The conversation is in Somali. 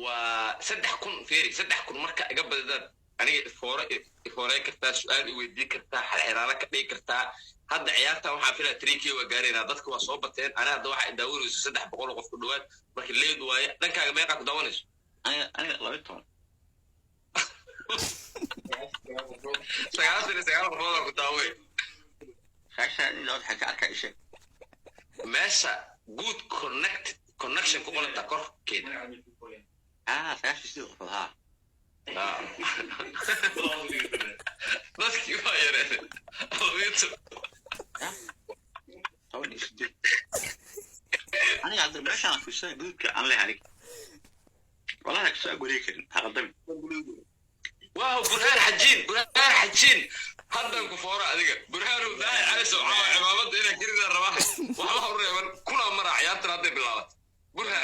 Waa 3000. Fiiri, 3000 marka iga badidaad aniga ifoore ifooreyn kartaa, su-aal i weydiin kartaa, xalxiraalo ka dhigi kartaa. Hadda ciyaartan waxaa filaa 3K waa gaaraynaa. Dadka waa soo bateen. Ani hadda waxaa daawanayso 300 oo qof ku dhawaad. Marka leed waaye, dhankaaga meeqaa ku daawanayso? Aniga 12. 99 qofood ku daaway. 99 waxaan ka arkaa ishe. Meesha good connect connection ku qorantaa korkeeda. Ah, 98 qofood, haa. Ah. Dadkii waa yareen, 12. 18. Aniga hadda meeshaan fiirsanay, guduudka aan leeyahay aniga wallahi kasoo agwareegi karin, ha qaldami. Waaw, Burhaan Xajiin, Burhaan Xajiin, haddan ku foora adiga. Burhaan Daahir Cali Sowcaawa, cimaamada inaa kerida rabaa, waxba u reeban kuna mara. Ciyaartan hadday bilaabat, Burhaan.